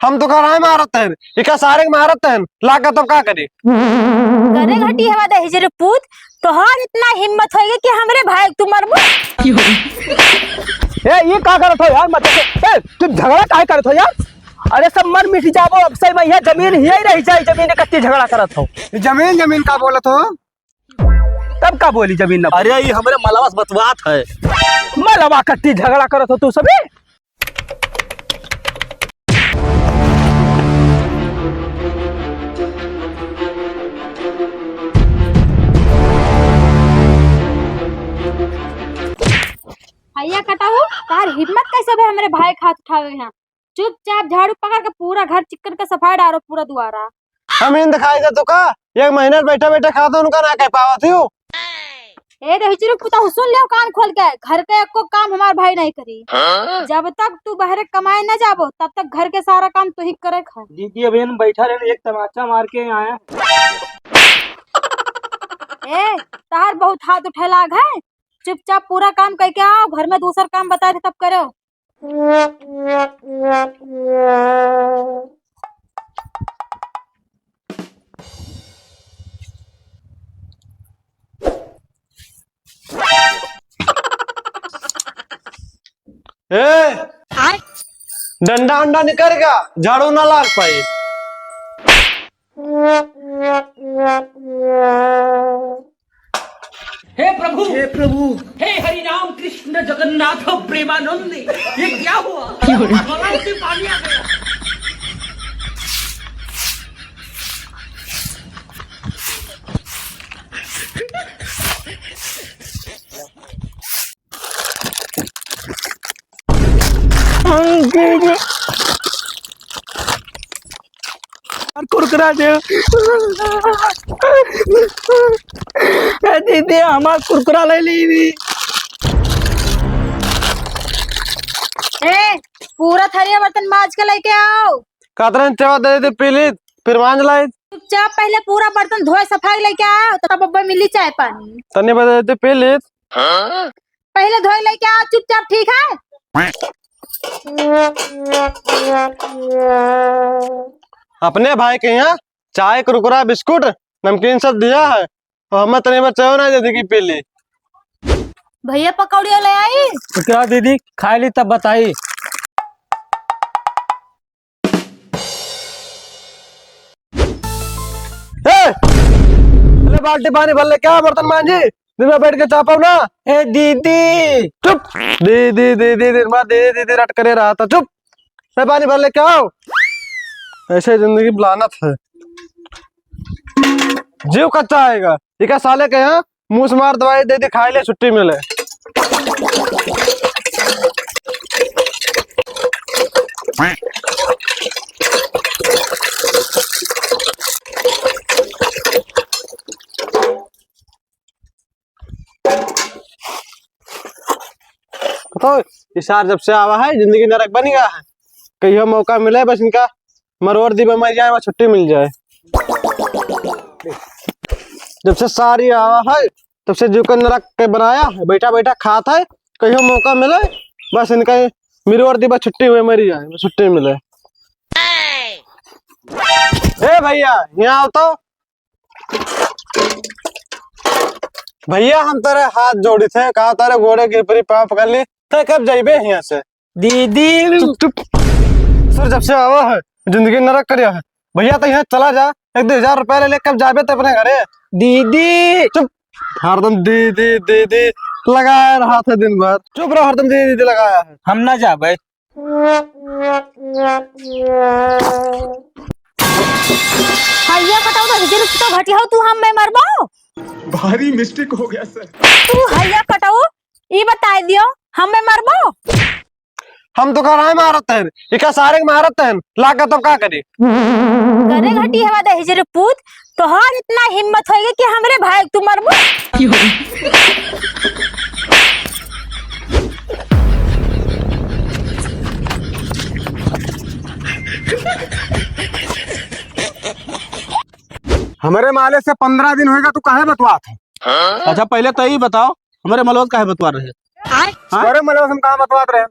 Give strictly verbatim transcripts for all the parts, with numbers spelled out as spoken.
हम तो कराए मारत हैं, इका सारे के मारत हैं, लागा तब का करी? करे घटी हवा दे हिजरे पूत, तोहार इतना हिम्मत होइगे कि हमरे भाई के तू मरबो? ए, ये का करत हो यार? मतलब, ए, तुम झगड़ा काहे करत हो यार? अरे सब मर मिट जाबो, अब से मैं यह जमीन यही रह जाए, जमीन इकट्ठी झगड़ा करत हो। जमीन, जमीन का बोलत हो? तब का बोली जमीन ना बोली? अरे, ये हमरे मलवा से बतवात है। मलवा कट्टी झगड़ा करत हो तू सभी। भैया कटाऊ, तार हिम्मत कैसे भे हमरे भाई के हाथ उठावे हैं? चुपचाप झाड़ू पकड़ के पूरा घर चिक्कन के सफाई डारो, पूरा दुआरा। हम इन दिखाई दे तो का? एक महीना बैठा बैठा खाता उनका ना कह पावत हूँ। ए दे हिजरू पुता, सुन ले कान खोल के, घर के एको काम हमार भाई नहीं करी। हाँ? जब तक तू बहरे कमाए न जाबो, तब तक घर के सारा काम तू ही करे खा। दीदी, अभी हम बैठा रहे, एक तमाचा मार के आया। ए, तार बहुत हाथ उठे लाग है, चुपचाप पूरा काम करके आओ, घर में दूसर काम बताए थे तब करो। ए, डंडा उंडा निकर गया, झाड़ू ना लाग पाई। हे प्रभु, हे प्रभु। हे हरि राम कृष्ण जगन्नाथ प्रेमानंद, ये क्या हुआ? क्यों रे? गलाव से पानी आ गया। और कुरकुरा दे। ए दीदी, हमार कुरकुरा ले ली भी। ए, पूरा थरिया बर्तन माज के लेके आओ। कातरन चावा दे दे पी ली, फिर मांज लाई। चुपचाप पहले पूरा बर्तन धोए सफाई लेके आओ, तब अब्बे मिली चाय पानी। तनी बजे दे पी ली। पहले धोए लेके आओ चुपचाप, ठीक है? अपने भाई के यहाँ चाय, कुरकुरा, बिस्कुट, नमकीन सब दिया है, और हमें तनी बच्चा ना जल्दी की पी ली। भैया पकौड़िया ले आई? तो क्या दीदी, खाए ली तब बताई। ए! ले बाल्टी पानी भर लेके आ, बर्तन मांजी। दिन में बैठ के चापाओ ना। ए दीदी। चुप। दीदी, दीदी, दिन भर दीदी, दीदी रट करे रहा था। चुप। ले पानी भर लेके आओ। ऐसे जिंदगी बलानत है। जीव कच्चा आएगा। इका साले के यहाँ मुँह से मार दवाई दे दे, खाए ले, छुट्टी मिले। बताओ, ये सार जब से आवा है, जिंदगी नरक बन गया है। कहियो मौका मिले, बस इनका मरोड़ दी, मर जाए, वहाँ छुट्टी मिल जाए। जब से सारी आवा है, तब से जीव का नरक के बनाया है, बैठा बैठा खात है, कहियो मौका मिले, बस इनका मरोड़ दी, बस छुट्टी हुए, मरी जाए, बस छुट्टी मिले। ए भैया, यहाँ आओ तो। भैया, हम तेरे हाथ जोड़ी थे, कहा तेरे गोड़े के परी पाँव पकड़ ली, ते कब जाइबे यहाँ से? दीदी। चुप, चुप। सर, जब से आवा है, जिंदगी नरक करिया है। भैया, तो यहाँ चला जा, एक दो हजार रुपया ले ले, कब जाबे ते अपने घरे? दीदी। चुप, हरदम दीदी, दीदी लगाया रहा था दिन भर। चुप रहो, हरदम दीदी, दीदी लगाया है। हम ना जाबे। भैया, बताओ तो, हिजर तो घटी हो, तू हम मैं मरबो? भारी मिस्टेक हो गया सर। तू हैया कटाऊ, ई बताई दियो, हमें मारबो? हम तो कराए मारत हैं, इका सारे के मारत हैं, लागा तब का करी? करे घटी हवा दे हिजरे पूत, तोहार इतना हिम्मत होइगे कि हमरे भाई के तू मारबो? हमरे माले से पन्द्रह दिन होइगा, तू काहे बतवात है? अच्छा, पहले तो ई बताओ, हमरे मलवा से काहे बतवात रहे? हाँ? अरे मलवा से हम कहाँ बतवात रहे?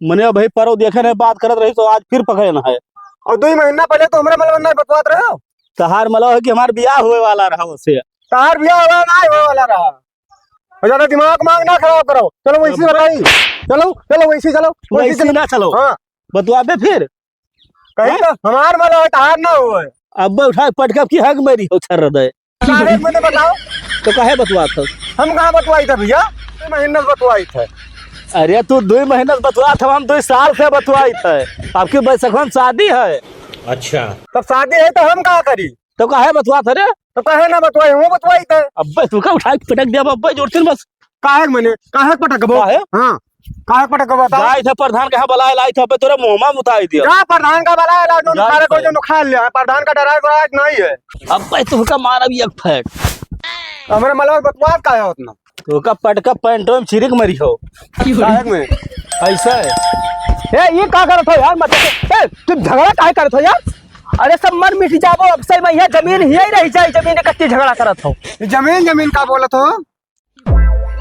मने भाई, परौ देखे नहीं, बात करत रही, तो आज फिर पकड़े ना है। और दुई महीना पहले तो हमरा मलवा ना बतवात रहे हो। तहार मलवा है कि हमार बियाह होए वाला रहा उसे। तहार बियाह होए ना होए वाला रहा। और ज्यादा दिमाग माग ना खराब करो। चलो वैसे अब बताई। चलो, चलो वैसे चलो, वैसे वैसे चलो। ना चलो। हाँ। बतवाबे फिर। कहीं हैं? तो हमार मलवा है, तहार ना होए। अब उठा के पटकब की हग मेरी हो छर दे। काहे मने बताओ? तो काहे बतवात हो? हम कहाँ बतवाई थे भैया? दुई महीना से बतवाई थे। अरे तू दुई महीना से बतवात हो, हम दुई साल से बतवाई थे। आपकी बैसखवन शादी है। अच्छा। तब शादी है तो हम का करी? तो काहे बतवात हो रे? तो काहे ना बतवाई, हम बतवाई थे। अब्बे तू का उठा के पटक दिया अब्बे जोर से बस। काहे मने? काहे पटकबो? काहे? हाँ। काहे पटक के बताओ? जाई थे प्रधान के यहाँ बलाए लाई थे, अबे तोरे मुँह में मुताई दिया। जा प्रधान का बलाए ला, जो जाई उखाड़े को थे। जो उखाड़ लिया, प्रधान का डराए को आज नहीं है। अबे तोहका मारब एक फैट। हमरे मलवा बतवात काहे होत ना? तोहका पटका पैंटो में छिरिक मरी हो। काहे में? ऐसा है। ए, ये का करत हो यार? मतलब, ए, तू झगड़ा काहे करत हो यार? अरे सब मर मिट जाबो, अब सही में यह जमीन ही रह जाए, जमीन कत्ती झगड़ा करत हो। जमीन, जमीन का बोलत हो?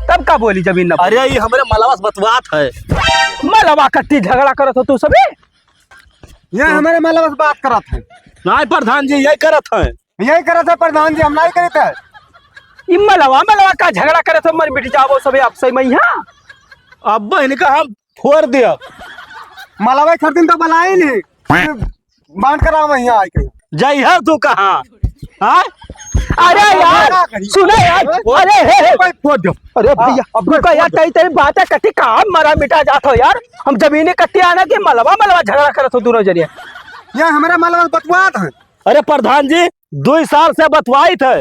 तब का बोली जमीन ना बोली? अरे, ई हमरे मलवा से बतवात है। मलवा कत्ती झगड़ा करत हो तू सभी? ये हमरे मलवा से बात करत है। नाहीं प्रधान जी, यही करत है। यही करत है प्रधान जी, हम नाहीं करत है। ई मलवा, मलवा का झगड़ा करत हो, मर मिट जाबो सभी आपसे में यहाँ। अब इनका हम फोड़ दिया। मलवा खरीदिन तो बलाई नहीं। बांध कर आवा यहाँ आके। जाई है तू कहाँ? हाँ? अरे यार, का करी? सुनो यार, अरे, हे, हे। भाई, फोड़ दो। अरे हाँ, भैया, अब तू का यार, फोड़ दो। तई, तई बात है, कथी काम मरा मिटा जात हो यार? हम जमीनी कत्ती आना के मलवा, मलवा झगड़ा करत हो दोनों जने। ये हमारा मलवा बतवात है। अरे प्रधान जी, दुई साल से बतवाई थे,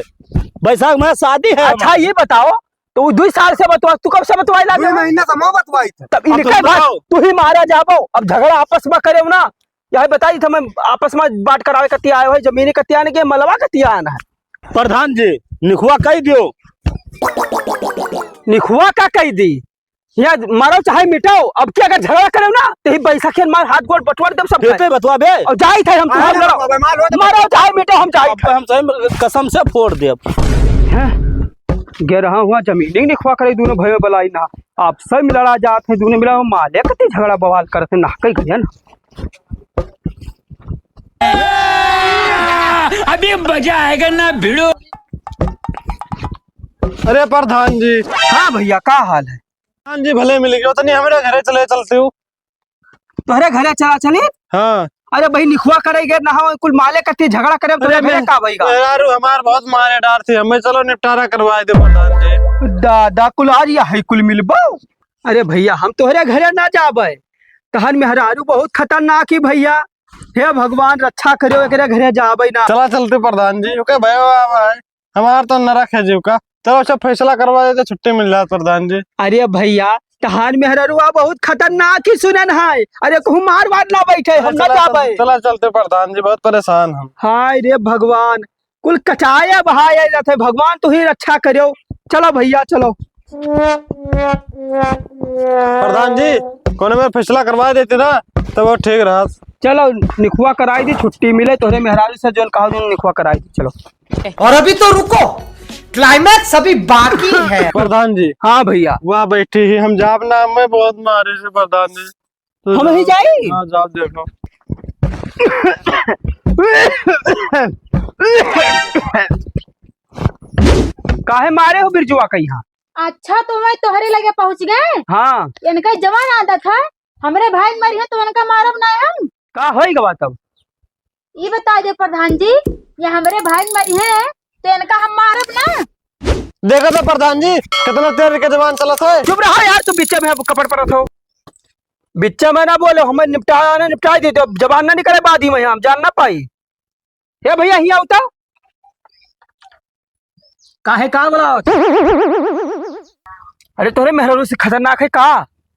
बैसाख में शादी है अच्छा, हमारी। ये बताओ, तो वो दुई साल से बतवा, तू कब से बतवाई लागे दुई हो? महीना से हम बतवाई थे। तब अब इनके तुम बाद बताओ। तू ही मारा जाबो, अब झगड़ा आपस में करे ना, यही बताई थे, मैं आपस में बात करावे कतिया आयो है, जमीनी कतिया आने के मलवा कतिया आना है। प्रधान जी, निखुआ कही दियो। निखुआ का कही दी? यहाँ मरो चाहे मिटो, अब की अगर झगड़ा करे ना, तो ही बैसाखी मार हाथ गोड़ बटवार देब सब फिर है। तो बतवा बे। और जाई थे हम, तू अरे हम लड़ो। बाबा, मार लो तो मरो चाहे मिटो, हम जाई अब थे। हम सही में कसम से फोड़ देब। हैं? गे रहा हुआ जमीन ही निखवा करे दोनों भाई बलाई ना, आपसे में लड़ा जात है दोनों मिला, माले कती झगड़ा बवाल करत है ना, कई गया ना। अभी मजा आएगा ना भिड़ो। अरे प्रधान जी। हाँ भैया, का हाल है? प्रधान जी भले मिल गयो, तनी हमरे घरे चले चलते हो। तोहरे घरे चला चली? हाँ। अरे भाई, निखुआ करे गए ना, हम कुल माले कत्ती झगड़ा करे, तोहरे अरे घरे मैं, का भाई का? यार हमार बहुत मारे डार थी, हमें चलो निपटारा करवाए दे प्रधान जी। दादा कुल आज या है कुल मिलबो। अरे भैया, हम तोहरे घरे ना जाबे, तहन मेहरारू बहुत खतरनाक ही भैया। हे भगवान, रक्षा करियो, एकरे घरे जाबे ना। चला चलते प्रधान जी, ओके भाई, आवा है। हमार तो नरक है जीव का। चलो, अच्छा फैसला करवा देते, छुट्टी मिल जात प्रधान जी। अरे भैया, तहार मेहररुआ बहुत खतरनाक ही सुनन है। अरे कहूँ मार वार ना बैठे, हम अरे ना चला, जाबे। चला चलते प्रधान जी, बहुत परेशान हम। हाय रे भगवान, कुल कचाए बहाए रहते, भगवान तू ही रक्षा करियो। चलो भैया, चलो। प्रधान जी, कोनो में फैसला करवा देते ना, तब वो ठीक रहा। चलो, निखुआ कराई दी, छुट्टी मिले तोहरे मेहरारू से, जोन कहा जोन निखुआ कराई दी, चलो। और अभी तो रुको, climax अभी बाकी है। प्रधान जी। हाँ भैया। वहाँ बैठी ही, हम जाब ना, हमें बहुत मारे से प्रधान जी। तो हम ही जाओ। जाई? हाँ, जाओ देखो। काहे मारे हो बिरजुआ का यहाँ? अच्छा, तो मैं तोहरे लगे पहुँच गए? हाँ। इनका जवान आदत है, हमरे भाई मरी है तो उनका मारब ना हम। का होई गवा तब? ई बता दे प्रधान जी, ये हमरे भाई मरी है तो इनका हम मारब ना। देखो तो प्रधान जी, कितना तेज के जवान चलत है। चुप रहो यार, तू बीचे में कपट परत हो। बीचे में ना बोलो, हमें निपटाया ना, निपटाई दे दो, जबान ना निकले बाद ही में हम जान ना पाई। ए भैया, हियाँ उतर। काहे, का बोला? अरे, तोहरे मेहरारू से खतरनाक है का?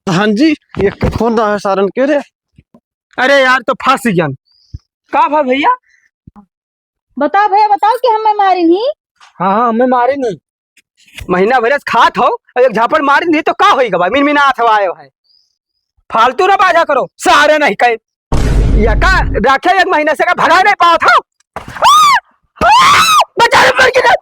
हाँ जी, एक के फोन रहा है सारन के रे। अरे यार, तो फंस गया। का भा भैया? बताओ भैया, बताओ कि हमें मारी नहीं। हाँ, हाँ, हमें मारी नहीं। महीना भर से खात हो, अब एक झापड़ मारी नहीं तो का होई गवा? मिनमिना हाथ आयो है। फालतू ना बाजा करो, सारे नहीं कहे। या का राखे एक महीना से का भगा नहीं पावत हो? आ! आ! बचा ले, मर गया।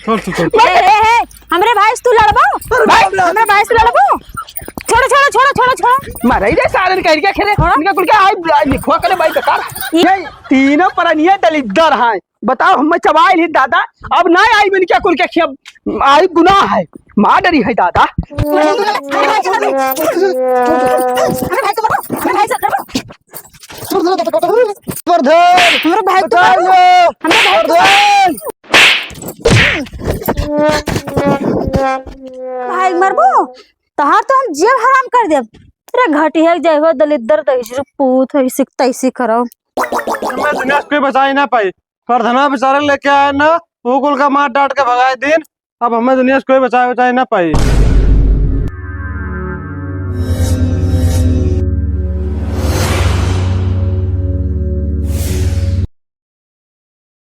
छोड़, छोड़, छोड़। ए, ए, ए, हमरे भाई से तू लड़बो? भाई, हमरे भाई से लड़बो? छोड़ो, छोड़ो, छोड़ो। छोड़ो, छोड़ो, छोड़ो। मारे रे सारे कह के खेले। हाँ? इनका कुल के आई, आई लिखवा करे भाई बेकार। ये ये तीनों परनिया दलिद्दर हैं। बताओ, हम चबाइल ही दादा, अब ना आई इनके कुल के खेब, आई गुनाह है, मार डरी है दादा। प्रधान, हमरे भाई तो बचाओ। हमरे भाई तो प्रधान। भाई मरबो, तहार तो हम जेल हराम कर देब। तेरे घटिया जाए हो दलिद्दर दहिजरू पूत है, सिक तैसी करो। हमें दुनिया से कोई बचाई ना पाई। प्रधाना बेचारे लेके आए ना, वो कुल का मार डांट के भगाए दिन। अब हमें दुनिया से कोई बचाए बचाए ना पाई।